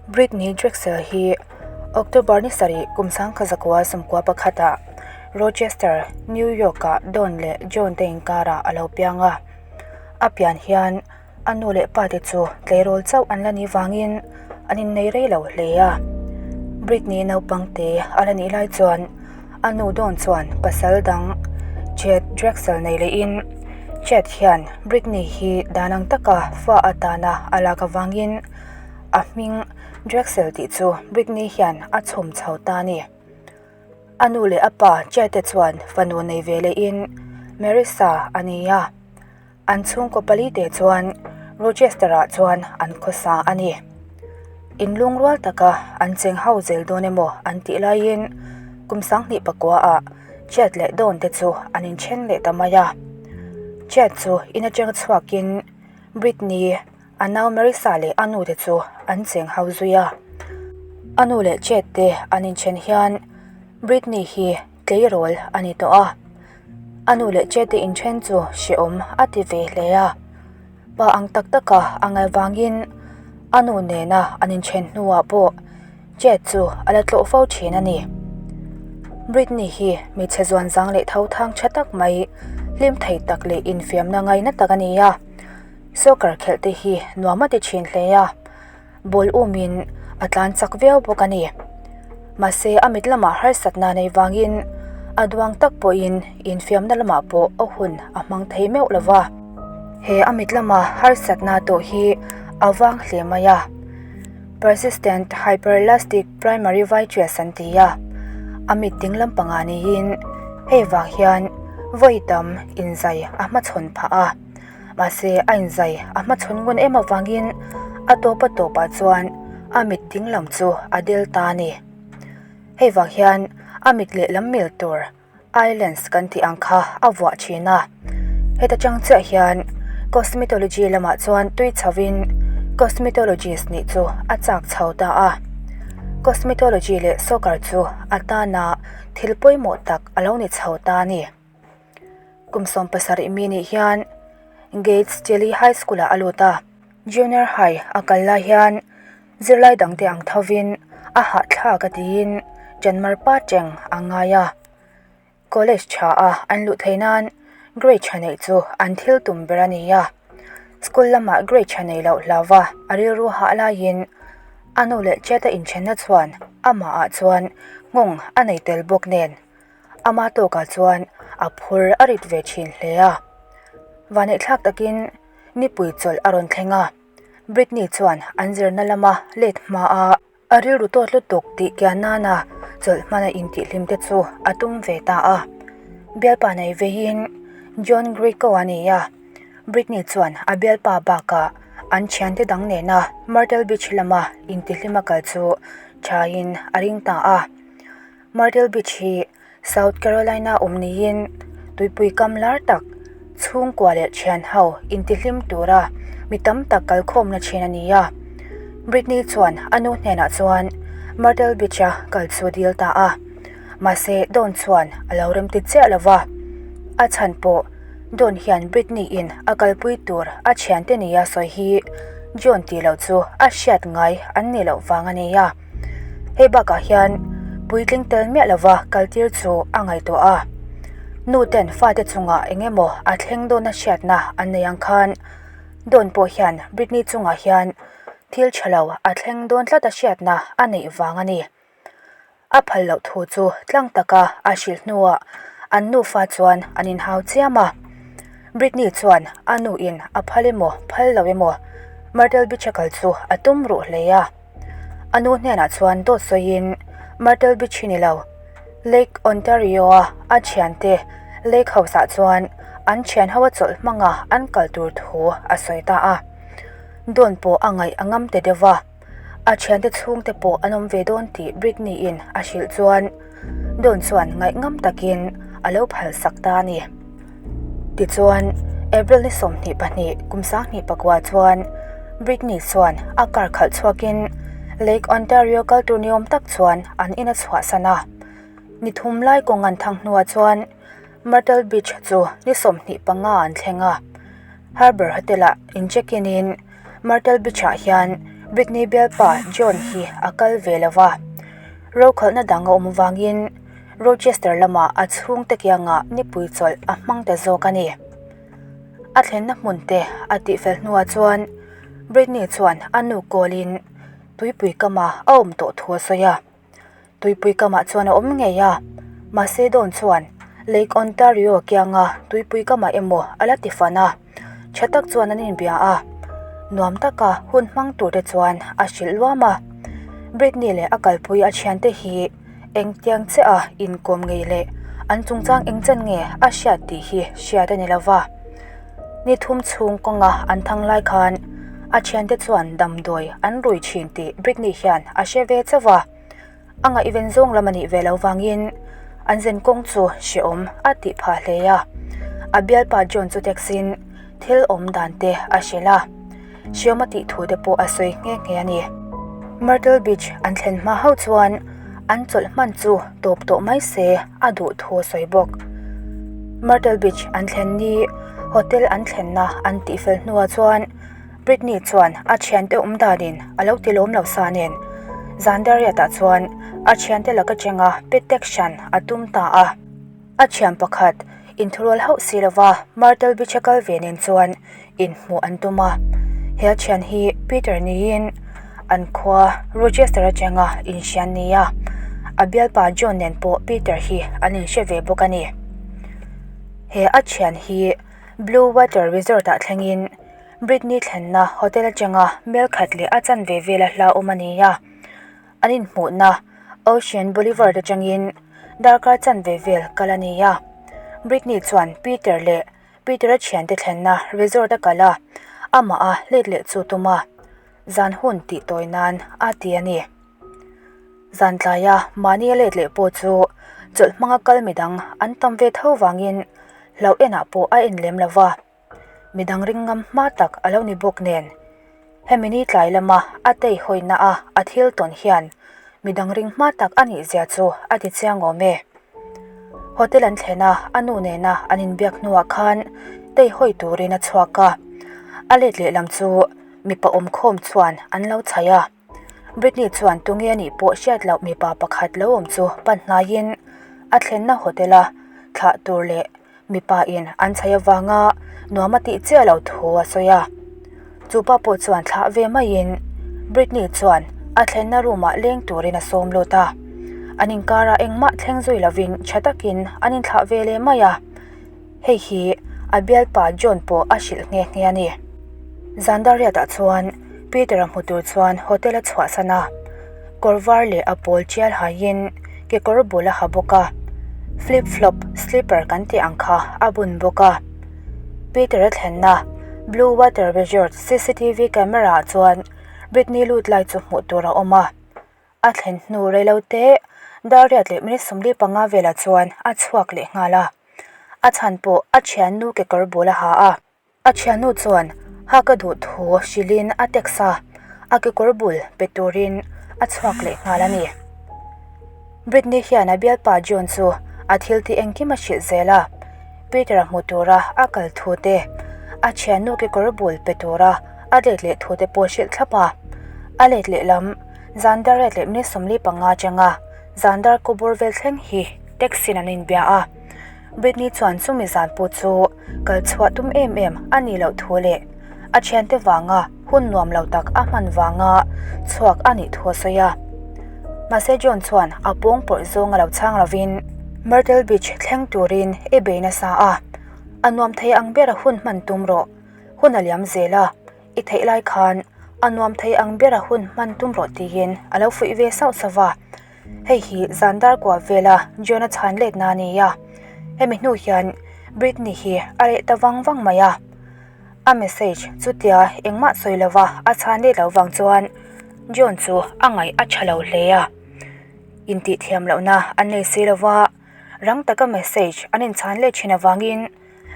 Britney Drexel hi October ni sarih kum 1991 ah Rochester, New York ah Don leh Joan te inkarah a lo piang a. A pian hian a nu leh pa te chu tleirawl chauh an la nih vangin an innei rei lo hle a. Britney naupang te a la nih lai chuan a nu Dawn chuan pasal dang Chad Drexel nei lehin Chad hian Britney hi dan ang taka fa atana a lak avangin a hming Drexel tih chu Britney hian a chhawm chho ta a ni. A nu leh a pa Chad te chuan fanu nei ve lehin Marissa a ni a. An chhungkaw pali te chuan Rochester ah chuan an khawsa a ni. In lungrual taka an cheng ho zel dawn emaw an tih laiin kum 2009 ah Chad leh Dawn te chu an inthen leh ta mai a. Chad chu in atanga chhuakin Britney, a nau Marissa leh a nu te chu an cheng ho zui a. A nu leh Chad te an inthen hian Britney hi tleirawl a ni tawh a. A nu leh Chete inthen chu hrehawm a ti ve hle a. Pa ang tak taka a ngai vangin a nu nena an inthen hnuah pawh Chet chu a la tlawh fo thin a ni. Britney hi hmeichhe zuan zang leh tho thang tha tak mai, hlim thei tak leh infiamna ngaina tak a ni a. Soccer khelh te hi nuam a ti thin hle a. Ball umin a tlan chak viau bawk a ni. Mahse a mit lamah harsatna nei vangin a duang tak pawhin infiamna lamah pawh a hun a hmang thei meuh lo va. He a mit lama harsatna tawh hi a vang hle mai a. Persistent hyperelastic primary vitreous an ti a, a mit ding lampangah niin hei vang hian vawi tam inzai a hmachhawn phah a. Mahse, a inzai a hmachhawn ngun em avangin a tawp a tawpah chuan a mit ding lam chu a del ta a ni. Hei vang hian a mit lehlam mil tur eye lens kan tih ang kha a vuah thin a. Heta tang chiah hian cosmetology lamah chuan tui chhovin cosmetologist nih chu a chak chho ta a. Cosmetology leh soccer chu a tana thil pawimawh tak a lo ni chho ta a ni. Kum 17 mi nih hian Gates Chili High School ah a lut a, Junior High a kal lai hian zirlai dangte ang thovin a hahthlak a tiin Janmar pa cheng a ngai a. College tha a an luh theih nan grade tha neih chu an thil tum ber a ni a. School lamah grade tha nei loh hlauva a rilru hah laiin a nu leh Chet-a inthenna chuan amahah chuan nghawng a nei tel bawk nen. Ama tawkah chuan a phur a rit ve thin hle a. Vaneihthlak takin nipui chawlh a rawn thleng a, Britney chuan an zirna lama let hma a, a rilru tawt lutuk tih kian nana chawlh hmana intihhlim te chu a tum ve ta a. Bialpa nei veiin John Greco a ni a, Britney chuan a bialpa bakah an thiante dang nena Myrtle Beach lama intihhlim a kal chu thain a ring ta a. Myrtle Beach hi South Carolina awm niin tuipui kam lar tak chhungkua leh thian ho intihlim tura mi tam tak kalkhawmna thin a ni a. Britney chuan a nu hnenah chuan Myrtle Beach a kal chu dil ta a, mahse Dawn chuan a lo remti chiah lo va. A chhan pawh Dawn hian Britney in a kalpui tur a thiante nia sawi hi John tih loh chu a hriat ngai an nih loh vang a ni a. Hei bakah hian puitling tel miah lova kaltir chu a ngaihtuah a. Nu ten fate chungah eng emaw a thleng dawna hriatna an nei ang khan Dawn pawh hian Britney chungah hian thil tha lo a thleng dawn tlat a hriatna a neih vang a ni. A phal loh thu chu tlang taka a hrilh hnuah an nufa chuan an inhau chiam a. Britney chuan a nu in a phal emaw phal lo emaw Myrtle Beach a kal chu a tum ruh hle a. A nu hnenah chuan dawt sawiin Myrtle Beach hi ni lo, Lake Ontario a a thiante Lake House ah chuan an thian ho a chawlh hmanga an kal tur thu a sawi ta a. Dawn pawh a ngaih a ngam te deuh a. A thiante chhungte pawh an awm ve dawn tih Britney in a hrilh chuan Dawn chuan ngaih ngam takin a lo phal sak ta a ni. Tichuan, April ni 22 kum 2009 chuan Britney chuan a car khalh chhuakin Lake Ontario kal tur ni awm tak chuan an in a chhuahsan a. Ni thum lai kawng an thang hnuah chuan Myrtle Beach chu ni 25 an thleng a. Harbour Hotel-ah in check in in Myrtle Beach-ah hian Britney bialpa John hi a kal ve lo va, rokhalhna dang a awm vangin Rochester lamah a chhungte kiangah nipui chawlh a hmang ta zawk a ni. A thlenna hmun te a tihfel hnuah chuan Britney chuan a nu kawlin tuipui kama a awm tawh thu a sawi a. Tuipui kamah chuan a awm ngei a, mahse Dawn chuan Lake Ontario kianga tuipui kamah emaw a la ti fan a, tha tak chuan an inbia a, nuam taka hun hmang tur te chuan a hrilh luam a. Britney leh a kalpui a thiante hi engtiang chiah a inkawm ngei leh an chungchang eng chen nge a hriat tih hi hriat a ni lo va. Ni thum chhung kawnga an thang lai khan a thiante chuan damdawi an rui thin tih Britney hian a hre ve chauh a, a ngaihven zawng lam a nih ve lo vangin an zen kawng chu hrehawm a tih phah hle a. A bialpa John chu taxi-in thil awm dan te a hrilh a, hrehawm a tih thu te pawh a sawi nghe nghe a ni. Myrtle Beach an thlen hma hauh chuan an chawlh hman chu tawp tawh mai se a duh thu a sawi bawk. Myrtle Beach an thlen ni hotel an thlenna an tihfel hnuah chuan Britney chuan a thiante awm danin a lo ti lawm lo sa nen zan dariatah chuan a thiante laka chenga protection a tum ta a. A thian pakhat inthurual hauh si lova Myrtle Beach a kal ve nen chuan inhmuh an tum a. He a thian hi Peter niin an khua Rochester atanga inhrian ni a, a bialpa John nen pawh Peter hi an inhre ve bawk a ni. He a thian hi Blue Water Resort ah thlengin Britney thlenna hotel atanga mel khat leh a chanve vela hlauhawm a ni a. An inhmuhna Ocean Boulevard atangin darkar chanve vel kal a ni a. Britney chuan Peter leh Peter-a thiante thlenna resort a kal a, amah a let leh chu tum a, zan hun tih tawi nan a ti a ni. Zan tlaia mahni a let leh pawh chu chawlh hmanga kal midang an tam ve tho vangin hlauh enah pawh a en lem lo va. Midang ring ngam hma tak a lo ni bawk nen, hemi ni tlai lama a tei hawina a a thil tawn hian midang ring hma tak a nih zia chu a ti chiang awm e. Hotel an thlen a, a nu nena an inbiak hnuah khan tei hawi turin a chhuak a, a let lehlam chu mipa awmkhawm chuan an lo chhaih a. Britney chuan tunge a nih pawh hriat loh mipa pakhat lo awm chu pan hnaiin a thlenna hotel a thlah tur leh Mipa in an chhaih avanga nuam a tih chiah lo thu a sawi a. Chu pa pawh chuan thlah ve maiin Britney chuan a thlenna room ah leng turin a sawm lut a. An inkarah engmah thleng zui lovin tha takin an inthlah ve leh mai a. Hei hi a bialpa John pawh a hrilh nghe nghe a ni. Zandariat-ah chuan Peter-a hmu tur chuan hotel a chhuahsan a. Kawr var leh a pawl tial haiin kekawr bul a ha bawk a, flip flop slipper kan tih ang kha a bun bawk a. Peter a thlenna Blue Water Resort cctv camera ah chuan Britney lut lai chu hmuh tur a awm a. A thlen hnu reilo te dar riat leh minute 45 velah chuan a chhuak leh nghal a. A chhan pawh a thiannu kekawr bul a ha a. A thiannu chuan hak a duh thu hrilhin a text a, a kekawr bul pe turin a chhuak leh nghal a ni. Britney hian a bialpa John chu a thil tih engkim a hrilh zel a, Peter-a hmu tura a kal thu te, a thiannu kekawr bul pe tura a let leh thu te pawh hrilh thlap a. A let lehlam zan dar riat leh minute 45 atanga zan dar kawbawr vel thleng hi taxi-in an inbia a. Britney chuan chumi zan pawh chu kal chhuah tum em em a nih loh thu leh a thiante vanga hun nuam lo tak a hman vanga chhuak a nih thu a sawi a. Mahse John chuan a pawng pawrh zawng a lo chhang lovin Myrtle Beach thleng turin i bei nasa a, a nuam thei ang bera hun hman tum rawh, hun a liam zel a, i theih lai khan a nuam thei ang bera hun hman tum rawh tiin a lo fuih ve sauh sauh va. Hei hi zan dar kua vela John-a chhan letna a ni a, hemi hnu hian Britney hi a reh ta vang vang mai a. A message chutia engmah sawi lova a chhan let loh vang chuan John chu a ngaih a tha lo hle a. Intihthiam lohna an nei si lova, rang taka message an inchhan let thin avangin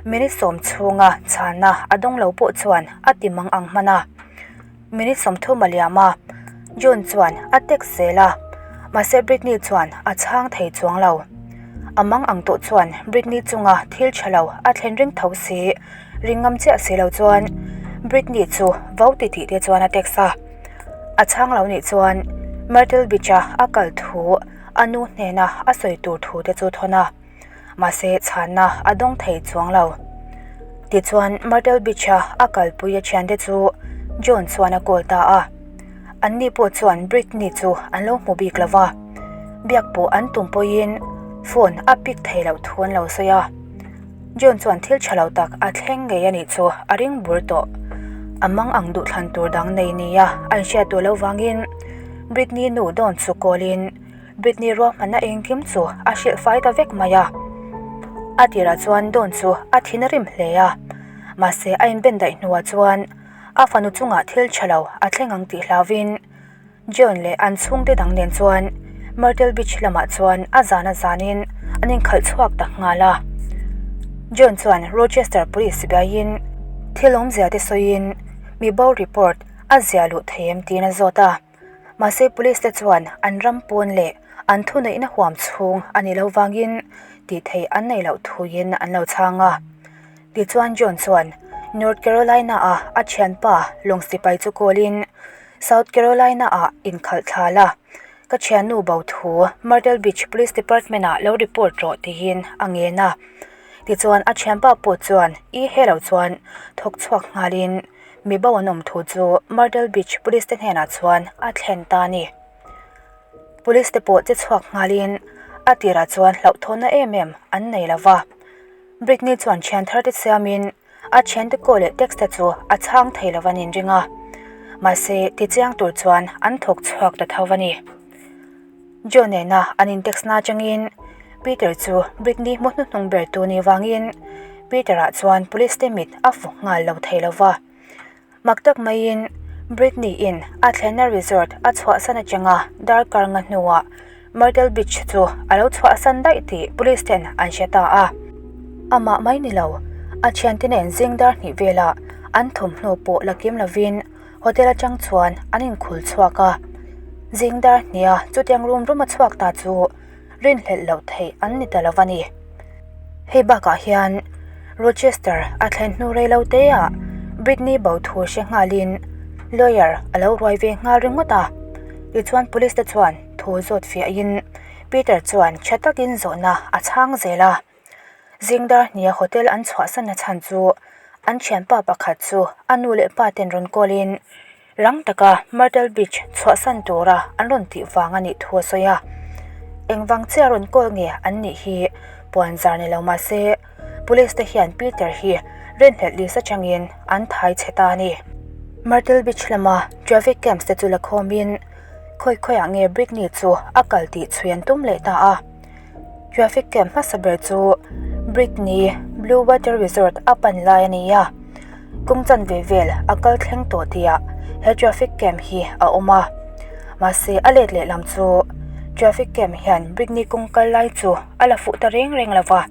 minute sawm chhunga chhanna a dawng lo pawh chuan a ti mang ang hman a. Minute 30 a liam a, John chuan a text zel a, mahse Britney chuan a chhang thei chuang lo. A mang ang tawh chuan Britney chunga thil tha lo a thlen ring tho si, ring ngam chiah si lo chuan Britney chu vo ti tih te chuan a text a. A chhang lo nih chuan Myrtle Beach-a a kal thu a nu hnena a sawi tur thu te chu thawn a, mahse chhanna a dawng thei chuang lo. Tichuan Myrtle Beach-a a kalpui a thiante chu John chuan a call ta a. Anni pawh chuan Britney chu an lo hmu bik lo va, biak pawh an tum pawhin phone a pick thei loh thu an lo sawi a. John chuan thil tha lo tak a thleng ngei a nih chu a ring bur tawh. A mang ang duhthlan tur dang nei nia a inhriat duh loh vangin Britney nu Dawn chu call in Britney ruahmanna engkim chu a hrilh fai ta vek mai a. A tirah chuan Dawn chu a thin a rim hle a, mahse a inben daih hnuah chuan a fanu chungah thil tha lo a thleng ang tih hlauvin John leh an chhungte dang nen chuan Myrtle Beach lamah chuan a zan a zanin an inkhalh chhuak ta nghal a. John chuan Rochester Police biaiin thil awmzia te sawiin mi bo report a ziah luh thei em tiin a zawt a. Mahse Police te chuan an ram pawn leh an thuneihna huam chhung a nih loh vangin tih theih an neih loh thuin an lo chhang a. Tichuan John chuan North Carolina-a a thianpa lawng sipai chu call-in South Carolina-ah inkhalh thla la, ka thiannu bo thu Myrtle Beach Police Department-ah lo report rawh tiin a ngen a. Tichuan a thianpa pawh chuan i he lo chuan thawk chhuak nghalin mi bo an awm thu chu Myrtle Beach Police te hnenah chuan a thlen ta a ni. Police te pawh che chhuak nghalin a tirah chuan hlauhthawnna em em an nei lo va. Britney chuan thian thar te siamin a thiante call leh text te chu a chhang thei lo an inring a, mahse tichiang tur chuan an thawk chhuak ta tho a ni. Joe nena an in text na atangin Peter chu Britney hmu hnuhnung ber tu ni vangin Peter-ah chuan police te mit a fu nghal lo thei lo va. Mak tak maiin Britney in a thlenna resort a chhuahsan atanga darkar nga hnuah Myrtle Beach chu a lo chhuahsan daih tih police ten an hre ta a. Amah mai ni lo, a thiante nen zing dar hnih velah an thawmhnaw pawh la kim lovin hotel atang chuan an inkhul chhuak a. Zing dar hniha chutiang rum rum a chhuak ta chu rinhlelh loh theih an ni ta lo a ni. Hei bakah hian Rochester a thlen hnu rei lo te ah Britney bo thu hre nghalin lawyer a lo ruai ve nghal ringawt a. Tichuan police te chuan thu zawt fiahin Peter chuan tha takin zawhna a chhang zel a. Zingdar hnia hotel an chhuahsan na chhan chu an thianpa pakhat chu a nu leh pa ten rawn call in Rang taka Myrtle Beach chhuahsan tura an rawn tih vang a nih thu a sawi a. Engvang chiah rawn call nge an nih hi puan zar ni lo mah se Police te hian Peter hi rinhlelh list atangin an thai chhe ta a ni. Myrtle Beach lama traffic cams te chu la khawmin khawi khawiah nge Britney chu a kal tih chhui an tum leh ta a. Traffic cam hmasa ber chu Britney Blue Water Resort a pan lai a ni a, kawng chanve vel a kal thleng tawh tihah he traffic cam hi a awm a. Mahse a let leh lam chu traffic cam hian Britney kawng kal lai chu a la fuh ta reng reng lo va,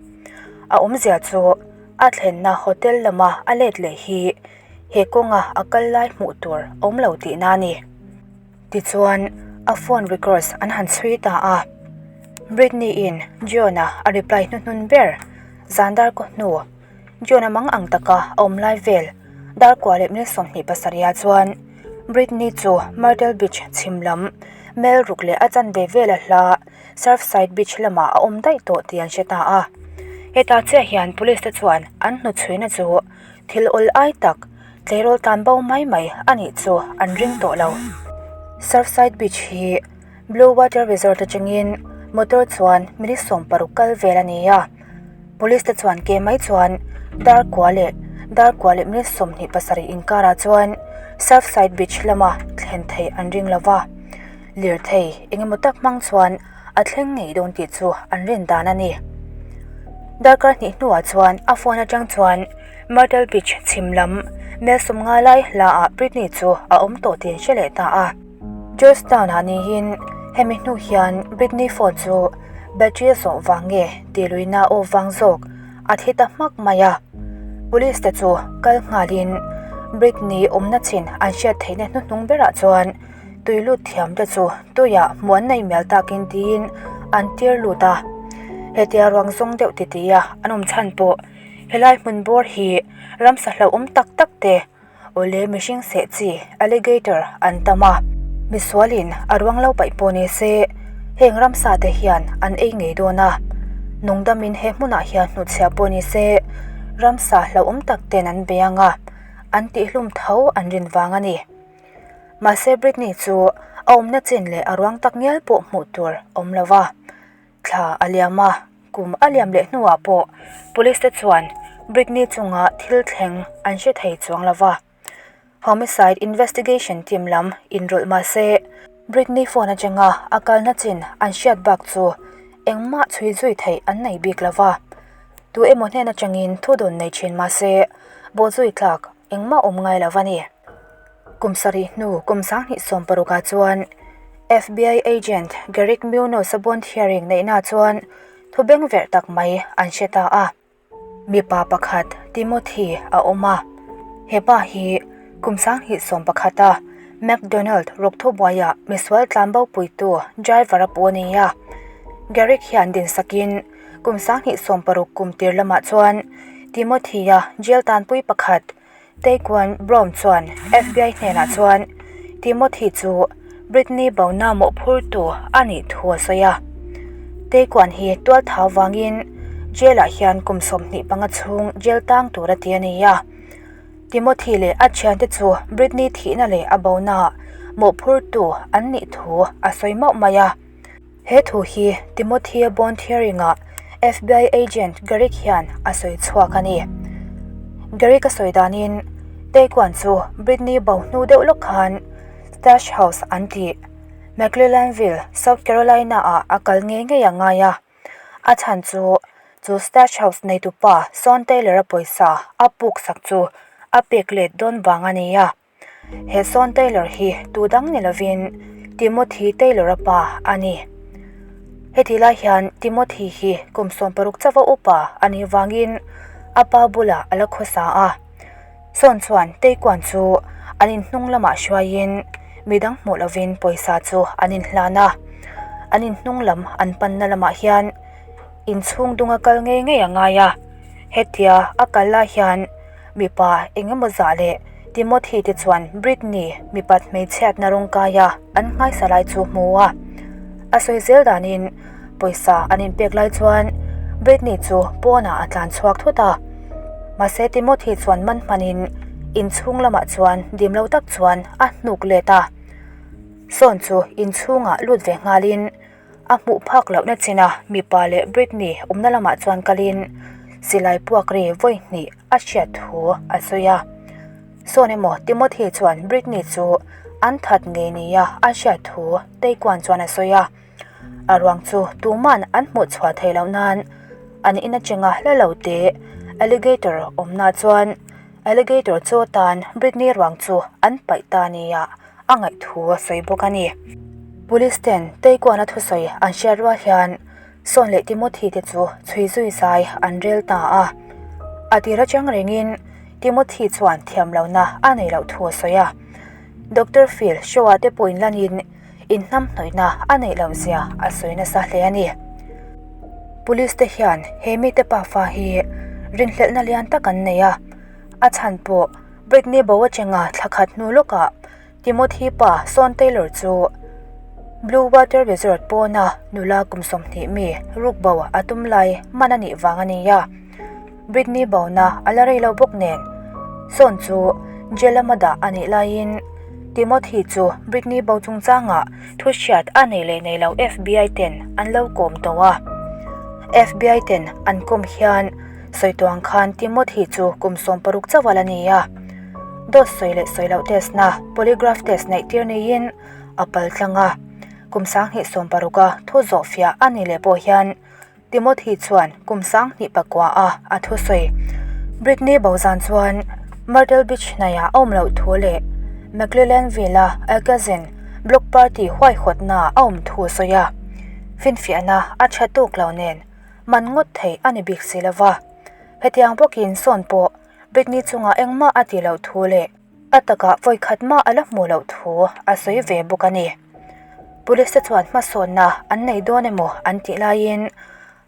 a awmzia chu a thlenna hotel lama a let leh hi he kawnga a kal lai hmuh tur awm lo tihna a ni. Tichuan, a phone records an han chhui ta a. Britney-in John-a a reply hnuhnun ber zan dar kaw hnu, John-a mang ang taka a awm lai vel dar kua leh mil 27 ah chuan Britney chu Myrtle Beach chhim lam mel ruk leh a chanve vela hla Surfside Beach lamah a awm daih tawh tih an hre ta a. Hetah chiah hian police te chuan an hnuchhuina chu Thil awl ai tak, tleirawl tan bo mai mai a nih chu an ring tawh lo. Surfside Beach hi Blue Water Resort atangin motor chuan minute 60 kal vel a ni a. Police te chuan ke mai chuan dar kua leh dar kua leh minute 27 inkarah chuan Surfside Beach lama thlen theih an ring lo va. Lirthei engemaw tak hmang chuan a thleng ngei dawn tih chu an rin dan a ni. Darkar hnih hnuah chuan a phone atang chuan Myrtle Beach chhim lam mel 50 lai hlaah Britney chu a awm tawh tih an hre leh ta a. Georgetown ah niin hemi hnu hian Britney phone chu battery a zawh vang nge tih luihna aw vang zawk a thi ta hmak mai a. Police te chu kal nghalin Britney awmna chin an hriat theihna hnuhnung berah chuan Tui lut thiam te chu tuiah hmuh an nei mial takin tiin an tir lut a, hetia ruang zawng deuh ti ti a an awm chhan pawh helai hmun bawr hi ramsa hlauhawm tak tak te awle mihring seh chi alligator an tam a. Misualin a ruang lo paih pawh ni se, heng ramsa te hian an ei ngei dawn a. Nungdamin he hmunah hian hnutchhiah pawh ni se, ramsa hlauhawm tak ten an bei ang a, an tihhlum tho an rin vang a ni. Mahse Britney chu a awmna chin leh a ruang tak ngial pawh hmuh tur awm lo va. Thla a liam a, kum a liam leh hnuah pawh police te chuan Britney chunga thil thleng an hre thei chuang lo va. Homicide Investigation Team lam inrawlh mah se, Britney phone atanga a kalna chin an hriat bak chu engmah chhui zui theih an nei bik lo va. Tu emaw hnen atangin thu dawn nei thin mah se, bawhzui tlak engmah awm ngai lo a ni. Kum sarih hnu kum 2016 ah chuan FBI agent Garrick Munoz a bond hearing neihna chuan thu bengverh tak mai an hre ta a. Mipa pakhat Timothy a awm a, he pa hi kum 2021 a McDonald rawkthu buaiah misual tlanbo puitu driver a pu a ni a. Garrick hian dinsakin kum 2016 kum tir lamah chuan Timothy-a jail tanpui pakhat Taekwon Brown chuan FBI hnenah chuan Timothy chu Britney bona mawhphurtu a nih thu a sawi a. Taekwon hi tualthau vangin jail-ah hian kum 25 chhung jail tang tur a ti a ni a. Timothy leh a thiante chu Britney thihna leh a bona mawhphurtu an nih thu a sawi mauh mai a. He thu hi Timothy-a bond hearing-ah FBI agent Garrick hian a sawi chhuak a ni. Garrick a sawi danin Taekwon chu Britney bo hnu deuh lawk khan Stash House an tih McClellanville, South Carolina-ah a kal ngei ngei a ngai a. A chhan chu chu Stash House neitupa Sean Taylor-a pawisa a puk sak chu a pek let dawn vang a ni a. He Sean Taylor hi tu dang ni lovin Timothy Taylor-a pa a ni. Heti lai hian Timothy hi kum 60 chauha upa a nih vangin a pa bulah a la khawsa a. Sean chuan Taekwon chu an inhnung lamah hruaiin midang hmuh lovin pawisa chu an inhlan a. An inhnung lam an panna lamah hian inchhung dunga kal ngei ngei a ngai a. Hetia a kal lai hian Mipa engemaw zah leh Timothy te chuan Britney mipat hmeichhiatna rawng kaia an nghaisa lai chu hmu a. A sawi zel danin pawisa an inpek lai chuan Britney chu pawnah a tlan chhuak thut a. Mahse Timothy chuan man hmanin inchhung lamah chuan dim lo tak chuan a hnuk let a. Sawn chu inchhungah lut ve nghalin A hmuh phak lohna chin a mipa leh Britney awmna lamah chuan kalin silai puak ri vawi hnih a hriat thu a sawi a. Sawn emaw Timothy chuan Britney chu an that ngei nia a hriat thu Taekwon chuan a sawi a. A ruang chu tuman an hmuh chhuah theih loh nan an in atanga hla lo te alligator awmna chuan alligator chaw tan Britney ruang chu an paih ta nia a ngaih thu a sawi bawk a ni. Police ten Taekwon-a thusawi an hriat rual hian Sawn leh Timothy te chu chhui zui zai an rel ta a. A tir atang rengin Timothy chuan thiam lohna a nei loh thu a sawi a. Doctor Phil Shaw-a te pawhin lanin inhnamhnawihna a neih loh zia a sawi nasa hle a ni. Police te hian he mite pafa hi rinhlelhna lian tak an nei a, a chhan pawh Britney bo atanga thla khat hnu lawkah Timothy pa Sean Taylor chu Blue Water Resort pawna nula kum 20 mi ruk bo a tum lai man a nih vang a ni a. Britney bona a la rei lo bawk nen Sean chu jail lama dah a nih laiin Timothy chu Britney bo chungchangah thu hriat a nei leh nei lo FBI ten an lo kawm tawh a. FBI ten an kawm hian Sawi tuang khan Timothy chu kum 60 chauh a la ni a. Dawt sawi leh sawi loh test na polygraph test neih tir niin a pal tlang a. Kum 2016 a thu zawh fiah a nih leh pawh hian Timothy chuan kum 2009 a a thusawi Britney Bozan chuan Myrtle Beach hnaiah a awm loh thu leh McClellanville a Alcazin Block Party huaihawtna a awm thu a sawi a. Finfiahna a tha tawk lo nen man ngawt thei a ni bik si lova. Hetiang bawkin sawn pawh Britney chungah engmah a ti loh thu leh a takah vawi khat mah a la hmuh loh thu a sawi ve bawk a ni. Police te chuan hmasawnna an nei dawn emaw an tih laiin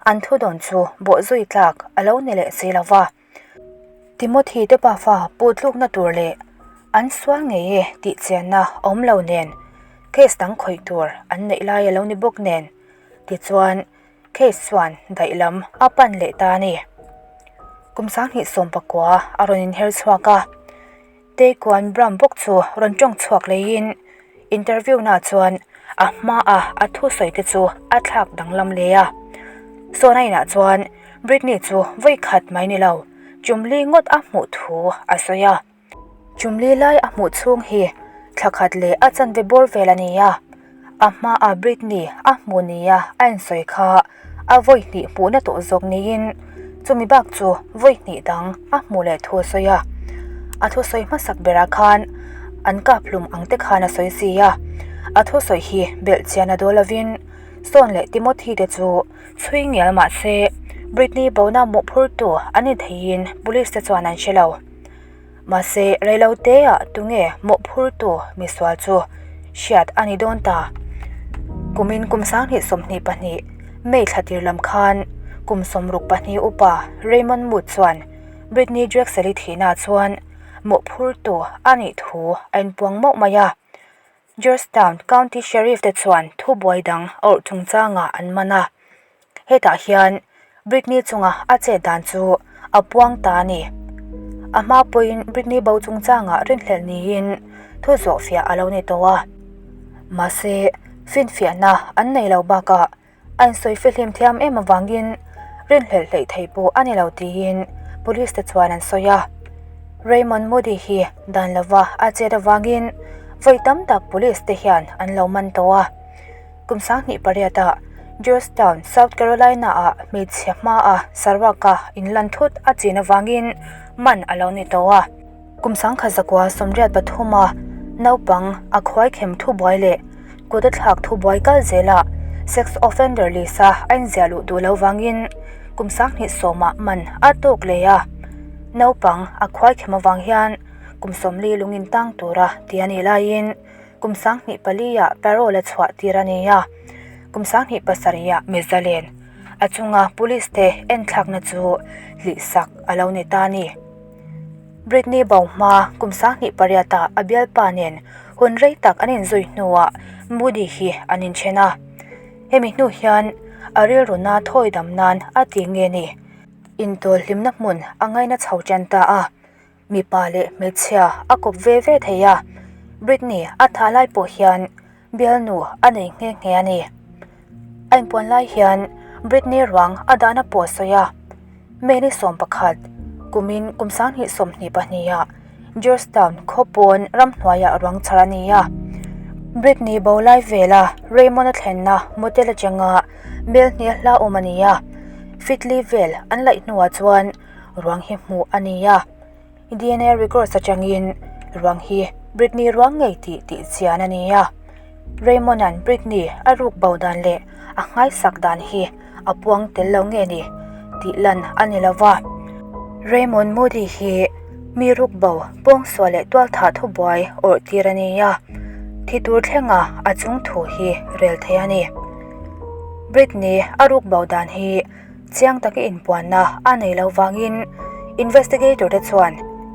an thudawn chu bawhzui tlak a lo ni leh si lova. Timothy te pafa puhtlukna tur leh an sual ngei e tih chianna awm lo nen. Case dang khawih tur an neih lai a lo ni bawk nen. Tichuan, case chuan daih lam a pan leh ta a ni. Kum 2019 a rawn inher chhuak a. Taekwon Bram bawk chu rawn tawng chhuak leiin interview na chuan a hma a a thusawi te chu a thlak danglam leh a. Sona inah chuan Britney chu vawi khat mai ni lo, chumli ngawt a hmuh thu a sawi a. Chumli lai a hmuh chhung hi thla khat leh a chanve bawr vel a ni a. A hma a Britney a hmuh nia a insawi kha a vawi hnih hmuhna tawh zawk niin chumi bak chu vawi hnih dang a hmuh leh thu a sawi a. A thusawi hmasak berah khan an kap hlum ang te khan a sawi si a. A thusawi hi belh chian a dawl lovin Sawn leh Timothy te chu chhui ngial mah se Britney bona mawhphurtu an ni theiin police te chuan an hre lo. Mahse, reiloteah tunge mawhphurtu misual chu hriat a ni dawn ta. Kumin kum 2022 May thla tir lam khan kum 62 upa Raymond Mood chuan Britney Drexel-i thihnaah chuan mawhphurtu a nih thu a inpuang mauh mai a. Georgetown County Sheriff te chuan thubuai dang a awrh chungchangah an man a. Hetah hian Britney chunga a chet dan chu a puang ta a ni. A hma pawhin Britney bo chungchangah rinhlelh niin thu zawhfiah a lo ni tawh a. Mahse, finfiahna an nei lo bakah A insawi fihlim thiam em avangin rinhlelh hleih thei pawh a ni lo tiin police te chuan an sawi a. Raymond Moody hi dan lova a chet avangin vawi tam tak police te hian an lo man tawh a. Kum 28 ah Georgetown, South Carolina ah hmeichhe hmaa saruaka inlan thut a chin avangin man a lo ni tawh a. Kum 1983 a naupang a khuaikhem thubuai leh kut a thlak thubuai kal zelah sex offender list a a inziah luh duh lo vangin kum 2010 ah man a tawk leh a. Naupang a khuaikhem avang hian kum 40 lungin tang tura ti a nih laiin kum 24 ah parole a chhuah tir a ni a. Kum 27 ah Mizalen a chunga police te enthlakna chu hlihsak a lo ni ta a ni. Britney bo hma kum 28 ah a bialpa nen hun rei tak an inzui hnuah Moody hi an inthen a. Hemi hnu hian a rilru na thawi dam nan a ti nge ni? Intawl hlimna hmun a ngaina chho tan ta a. Mipa leh hmeichhia a kawp ve ve thei a. Britney a thah lai pawh hian bialnu a nei nghe nghe a ni. A inpuan lai hian Britney ruang a dahna pawh a sawi a. May ni 11, kumin kum 2022 ah Georgetown khaw pawn ramhnuaiah ruang chhar a ni a. Britney bo lai vela Raymond a thlenna motel atanga mel hnih hla awm a ni a. Fitli vel an laih hnuah chuan ruang hi hmuh a ni a. DNA records atangin ruang hi Britney ruang ngei tih tih chian a ni a. Raymond-a'n Britney a ruk bo dan leh a nghaisak dan hi a puang tel lo nge ni tih lan a ni lo va. Raymond Moody hi mi ruk bo pawngsual leh tualthah thubuai awrh tir a ni a, thi tur thlenga a chung thu hi rel thei a ni. Britney a ruk bo dan hi Chiang taka inpuanna a nei lo vangin investigator te chuan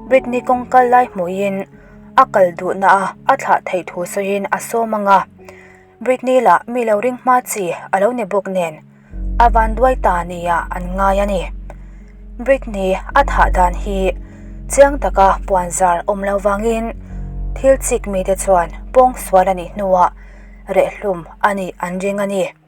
Britney kawng kal lai hmuhin a kal duhna a a thlah theih thu sawiin a sawm ang a. Britney lah mi lo ring hma chi a lo ni bawk nen a vanduai ta nia an ngai a ni. Britney a thah dan hi chiang taka puanzar awm lo vangin thil chik mite chuan pawngsual a nih hnuah rehhlum a nih an ring a ni.